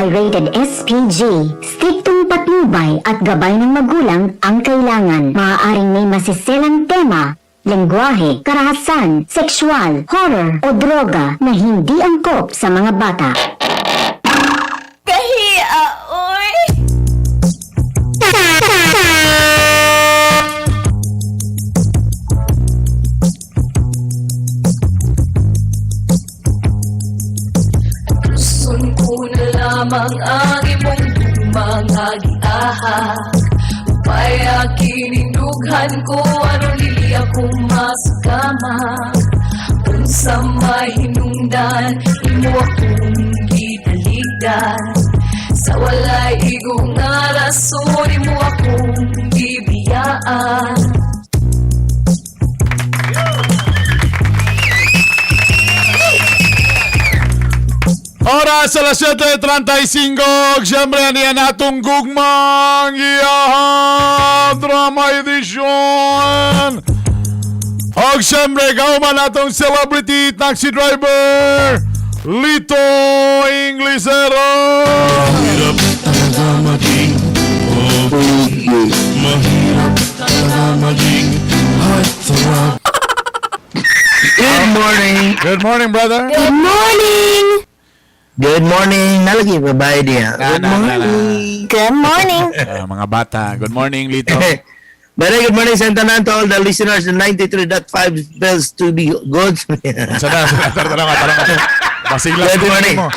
ay rated SPG. Striktong patnubay at gabay ng magulang ang kailangan. Maaaring may masiselang tema, lengguwahe, karahasan, sexual, horror o droga na hindi angkop sa mga bata. Kahia, oy! Gusto ko na lamang ang imong mga giahak. Upay kinindugan ko aron dili ako masakama. Unsa may hinungdan imo akong gitaligdan. Sa walay igong nga rason imo akong gibiyaan. Oras a las 7:35. Siyempre, niya natong gugmang Iyahap Drama Edition. Og siyempre, kauman natong celebrity taxi driver, Lito Inglesero. Mahirap talaga maging pogi. Mahirap talaga maging heartthrob. Good morning. Good morning, brother. Good morning! Good morning. Nalagi ba ba niya? Na, Good na, na, na. morning. Good morning! Mga bata, good morning, Lito. Very good morning, Santa to all the listeners in 93.5 bells to be good. Sana, sana, tara, tara, tara, tara. Basiglas Good din morning. mo.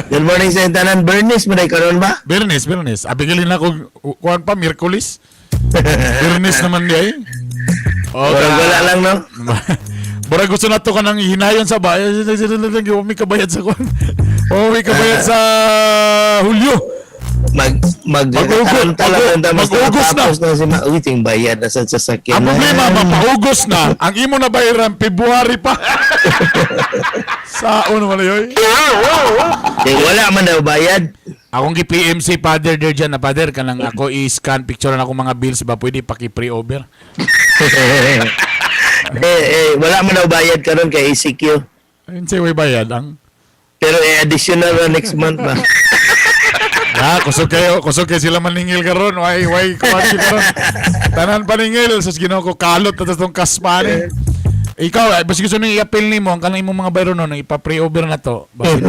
Good morning, Santa Nan. Bernice, mo na karon ba? Bernis, Bernis. Abigilin na kung kuan pa, Miyerkules. Bernis naman di ay. Oh, Wala wala lang, no? Murag gusto na to ka nang hinayon sa bayan. Umi kabayad sa kuan. Umi kabayad sa Hulyo. Mag mag Mag-ugos na. Tapos na si Ma. Uy, ting bayad na sa sasakyan. Ang problema, mapaugos na. Ang imo na bayaran, February pa. Saon naman yun. Eh, wala man daw bayad. Akong gi-PM si Father der dyan na Father, kanang ako i-scan picture na akong mga bills ba pwede paki-pre-over. Eh, wala man daw bayad karon kay ECQ. Ayun siya, way bayad ang. Pero eh, additional na next month ba? Ah, kusog kayo sila maningil karon. Way kuwan sila karon. Tanan paningil sus Ginoo ko kalot na tong kasmani. Ikaw, eh, basta gusto nang i-appeal nimo ang kanang imong mga bayro no, ipa-pre-over na to. Basta,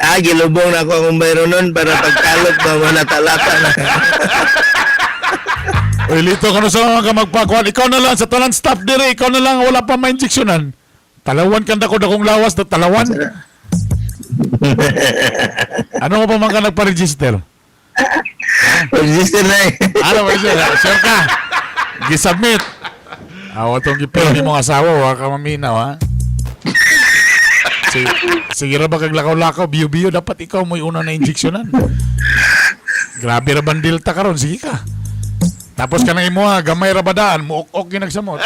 ha? Gilubong na ako akong bayro nun para pagkalot ba wala talata na. Uy, Lito, kano sa mga ka magpakuan? Ikaw na lang sa tanan staff dire, ikaw na lang wala pa ma-injectionan. Talawan kanda ko dakong lawas na talawan. Ano mo pa man ka nagpa-register? Register na eh. Ano ba siya? Sure ka? Gisubmit. Awa tong gipili mong asawa, wa ka maminaw, ha? Sige, sige ra ba kag lakaw-lakaw, biyo-biyo, dapat ikaw mo'y una na injeksyonan. Grabe ra bandil ta karon, sige ka. Tapos ka nang imo ha, gamay ra badaan, muok-ok ginagsamot.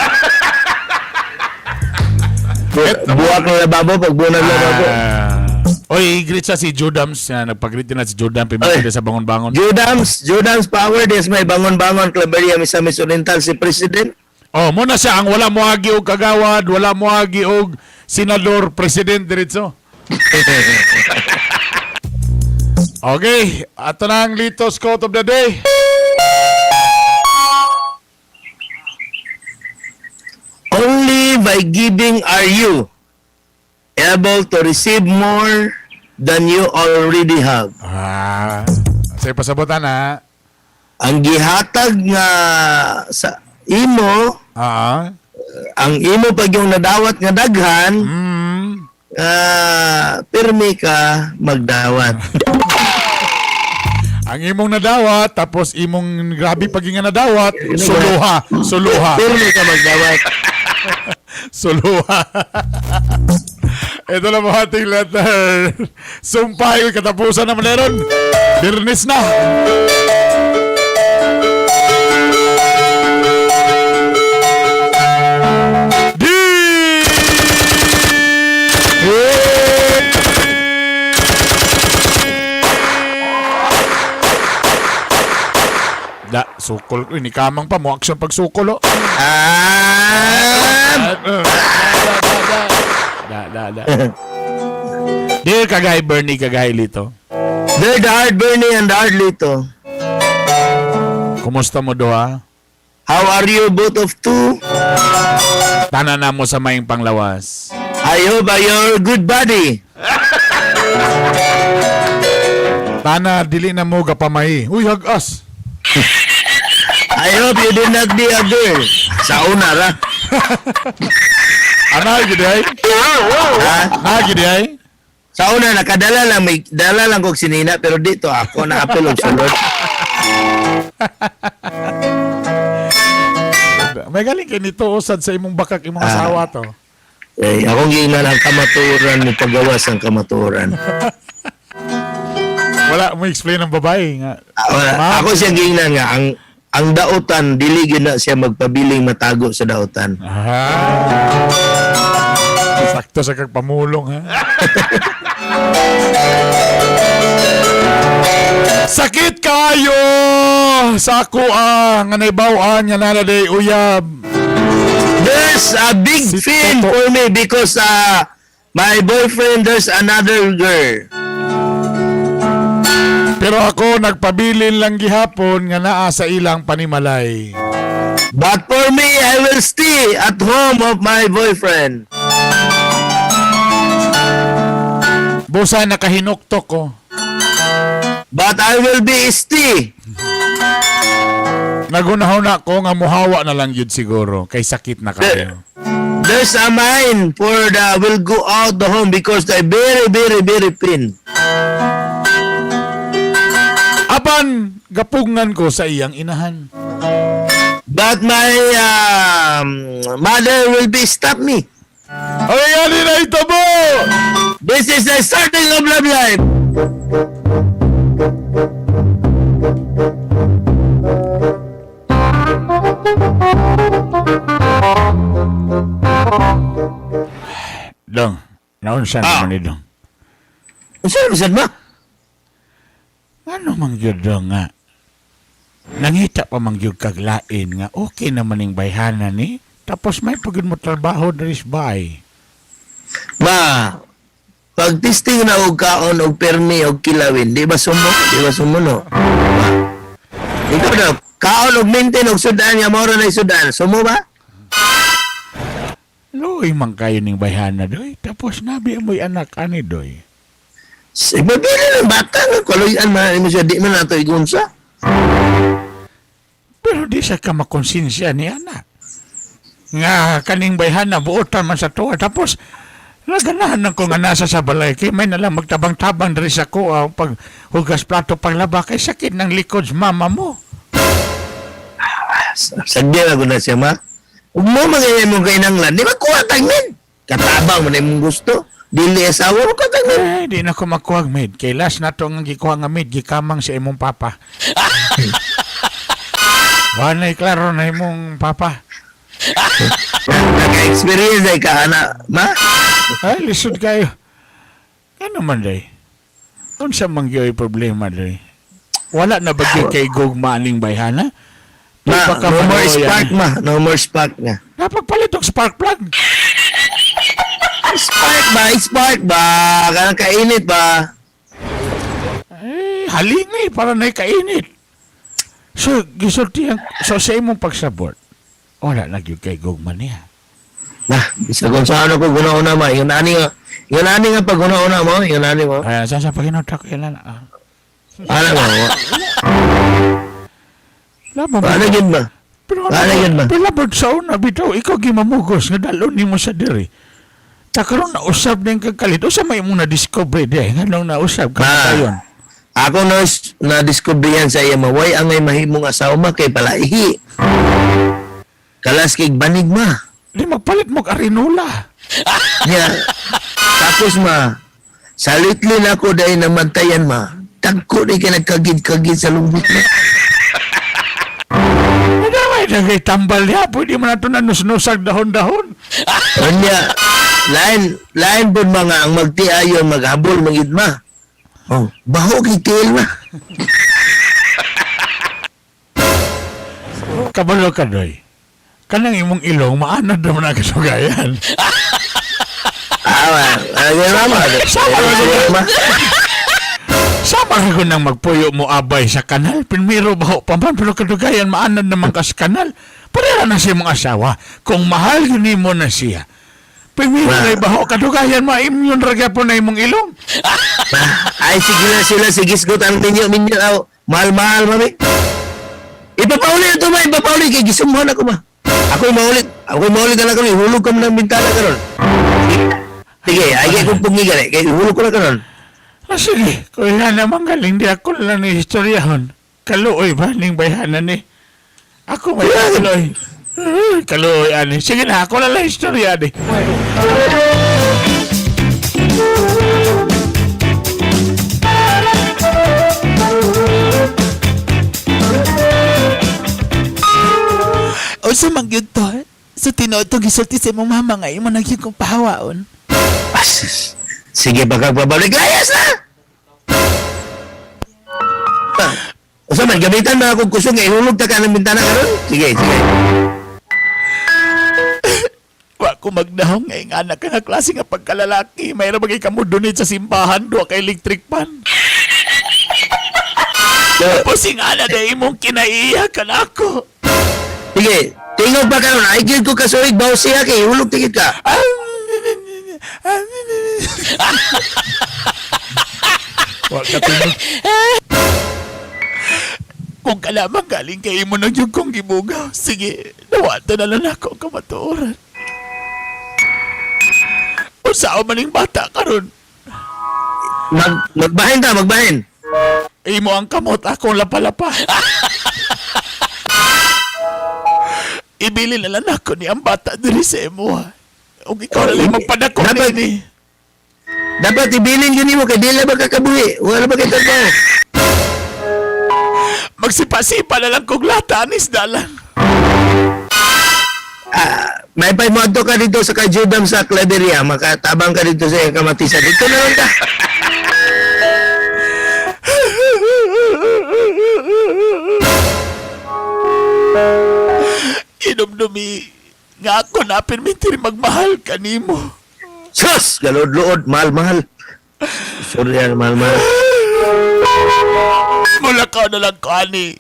Buwak ng lababo pag buwan ng lababo. Ah. Oy, i-greet siya si Judams. Yan, nagpag-greet din na si Judam. Pimili Oy. sa bangon-bangon. Judams Power, des may bangon-bangon Claveria, Misamis Oriental, si President. Oh, muna siya ang wala moagi og kagawad, wala moagi og senador, president diretso. Okay, ato na ang Lito's quote of the day. Only by giving are you able to receive more than you already have. Ah, say pasabotan ha. Ang gihatag nga sa imo, ang imo pag yung nadawat nga daghan, pirmi ka magdawat. Ang imong nadawat, tapos imong grabe pag nga nadawat, suluha, suluha, Pirmi ka magdawat. suluha. Ito na po ating letter. Sumpay, katapusan na meron. Birnis na. D! Da, sukol. Uy, ni kamang pa mo. Action pag sukol, oh. Ah! Da, da, da. Dear Kagay Bernie, Kagay Lito. They're the hard Bernie and the hard Lito. Kumusta mo doha? How are you both of two? Tanan na mo sa maing panglawas. I hope you're good body. Tana dili na mo gapamay. Uy, hagas. I hope you did not be a girl. Sa una ra. Ana gid ay? Ha? Na gid ay? Sa una nakadala lang may dala lang kog sinina pero dito ako na apel og sulod. May galing kay nito usad sa imong bakak imong asawa to. Eh, akong giingnan ang kamatuoran mo pagawas ang kamatuoran. Wala mo explain ang babae nga. Ah, wala. Ma'am. Ako siya giingnan nga ang dautan dili gyud na siya magpabiling matago sa dautan. Ah. Sakto sa kag pamulong ha. Sakit kayo sa ako ah nga naibaw-an nga nanaday uyab. There's a big Si pain Toto. for me because my boyfriend there's another girl. Pero ako nagpabilin lang gihapon nga naa sa ilang panimalay. But for me, I will stay at home of my boyfriend. Busa nakahinuktok ko. But I will be stay. Nagunahon ko nga muhawa na lang yun siguro kay sakit na kayo. There's a mine for the will go out the home because they very, very, very pain. Apan gapugngan ko sa iyang inahan. But my mother will be stop me. Ay, ani na ito mo! This is the starting of love life. Dong, naunsa naman ni Dong. Unsa man ba? Ano mang yun dong nga? Nangita pa mang yun kaglain nga okay naman ning bayhana ni. Tapos may pagod mo trabaho diri sa bahay. Ma, pag testing na og kaon og permi og kilawin, di ba sumo? Di ba sumo no? Ma, ikaw daw, kaon og maintain og sudan nga mao ra na sudan. Sumo ba? Luoy man kayo ning bayhana doy. Tapos nabi mo'y anak ani doy. Mabili ng bata nga kaluyan man mo siya di man nato igunsa. Pero di sa ka makonsensya ni anak. Nga kaning bayhana buotan man sa tuwa. Tapos naganahan ko nga nasa sa balay kay may nalang magtabang-tabang diri sa kuha pag hugas plato paglaba kay sakit ng likod sa mama mo. Sagdi na na siya ma. Ug mo mga imong kainanglan, di ba kuha tagmin? Katabang man imong gusto. Dili asawa mo ka tagmin. Eh, di na ko makuha maid. Kay last na to nga gikuha nga maid, gikamang sa imong papa. Wanay klaro na imong papa. Naka-experience ay ka ana, ma. Ay, lisod kayo. Ano man day? Unsa man gyoy problema day? Wala na ba gyud kay gugma aning bayhana? Di Ma, ba ka no more maluoyan? spark ma, no more spark nga. Napagpalit og spark plug. Spark ba? Spark ba? Kanang kainit ba? Eh, halingay para na kainit. So, gisulti ang so sa imong pagsabot. Wala na gyud kay gugma niya. Nah, bisa kung saan ako guna-una ma. Yung ani nga, yung ani nga pag guna-una mo, yung ani mo. Kaya sa paginota ko yan ah. Ano mo? Laban Ano yun ba? Pero Ano yun ba? Pero labad sa una, bitaw, ikaw gimamugos, nga dalon nimo sa diri. Takaroon na usab na yung kagkalit. Usa may imong na-discover di, nga nung nausab ka Ma. kayon. Ako na na-discover yan sa iya ma. Why ang ngay mahimong asawa ma kay palaihi. Kalas kay banig ma. Di magpalit mo arinola. Nya. Tapos ma, sa litli na ako dahil namantayan ma. Tagko di ka nagkagid-kagid sa lubot ma. Nadaway na kay tambal niya, pwede mo na ito nanusnusag dahon-dahon. Unya, lain, lain po mga ang magtiayon, maghabol, mangid ma. Oh, baho kay tiil ma. Kabalo ka, doy. Kanang imong ilong, maanad naman ang kasugayan. Ah, ma, ah, ganun ma. Sama Ma. Sama Para ko nang magpuyo mo abay sa kanal. Primero baho pa man, pero kadugayan maanad naman ka sa kanal. Pareha na siya mong asawa. Kung mahal yun mo na siya. Primero na baho, kadugayan ma-immune ra gyapon na imong ilong. Ma, ay sige na sila sige sgot ang minyo minyo aw mahal mahal mami. Ipapauli na to ma, ipapauli kay gisumhan ako ma. Ako maulit na lang karon, ihulog ka mo ng bintana karon. Sige, ay kay kung pungi gani, kay ihulog ko na karon. Ah, sige, kuya naman galing di ako lang ni istoryahon. Kaluoy ba ning bayhanan ni? Ako may kaluoy. Kaluoy ani. Sige na, ako na lang istorya ni. Unsa man gyud to? Sa tinuod tong gisulti sa imong mama nga imo na gyud kong pahawaon. As, sige baka pabalik layas na. Ah, Usa man gamitan ba akong kusog nga ihulog ta ka ng bintana karon? Sige, sige. Wa ko magdahong nga ing anak ka nga klase nga pagkalalaki. Mayroon bagay ka mo donate sa simbahan, duha ka electric pan. Tapos ing ana na imong kinaiya ka na ako. Sige, tingog pa karon, ay gyud ko kasuig baw siya kay ihulog tigit ka. Wa ka tingog. Kung kalamang galing kay imo na gyud kong gibugaw. Sige, nawata na lang ako ang kamatuoran. Unsa man ning bata karon? Magbahin ta, magbahin. Imo ang kamot, akong lapalapa. Ibili na lang ako ni ang bata diri sa imo. Ha. Ug ikaw na lang magpadako ni. Dapat ibilin yun nimo kay dili ba kakabuhi? Wala ba kay trabaho? Magsipa-sipa na lang kog lata anis dalan. Ah, may pay mo adto ka dito sa Kajudam sa Claveria, makatabang ka dito sa iyang kamatisan. Dito na lang ka. Inomdumi nga ako na permitir magmahal kanimo. Sus, galood-lood, mahal-mahal. Sorry yan, mahal-mahal. Mula ka na lang ko ani.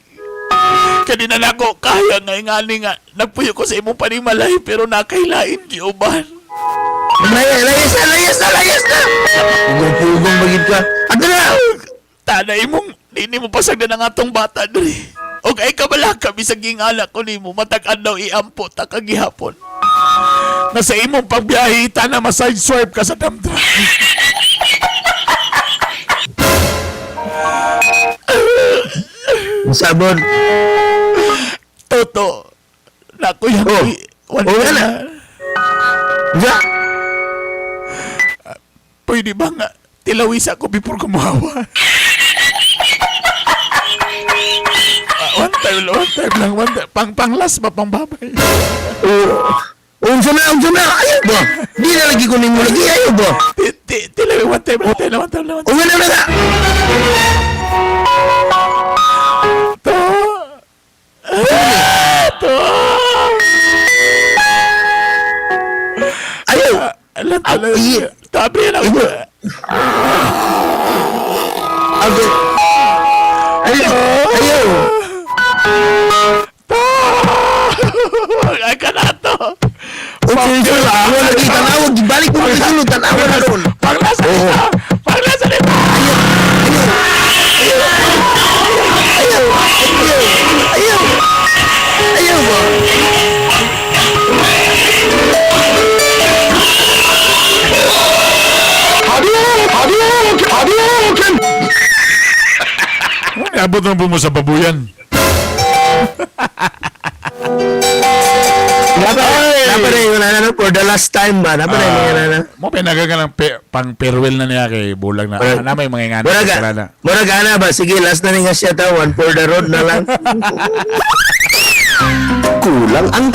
Kanina na ako kaya nga ingani nga nagpuyo ko sa imong panimalay pero nakailain giuban. Layas, layas na, layas na, layas na! Pugong-pugong magid ka. Ato na! Tana imong nini mo pasagdan ang atong bata diri. Og ay kabala ka bisag gingala ko nimo matag adlaw iampo ta kagihapon. Nasa imong pagbiyahe tana ma-side swipe ka sa dump truck. Sabon. Toto. Nako yung Oh. wala Oh, wala. na. Ja! Pwede ba nga tilawis ako before kumuhawa? Ah, one time lang, one time lang, one time. Pang panglas ba, pang babay? Oh. Unsa na, unsa na! Ayaw ba? Di na lagi ko nimo lagi, ayaw ba? Tilawi, one time lang, one time lang, one time lang. O wala na ka! To! Ah, to! Ayaw! Alam, Ah, iya. Tabi na ako. Ako. Ayaw! Ayaw! To! Ay, ka na to! Unsa unsa Ako lagi tanawag, balik mo sa sulod, tanawa na ron. Panglasa nito! Panglasa nito! Ayaw! Ayaw! Ayaw! Ayaw ba? Ay, abot na po mo sa babuyan. Dapat, dapat na yung ano, for the last time ba? Dapat na yung ano. Mo pinaga ka ng pang farewell na niya kay bulag na. Murag- Ana may mga ingana Mura sila na. ka, mura ka na ba? Sige, last na rin nga siya ta, one for the road na lang. Kulang ang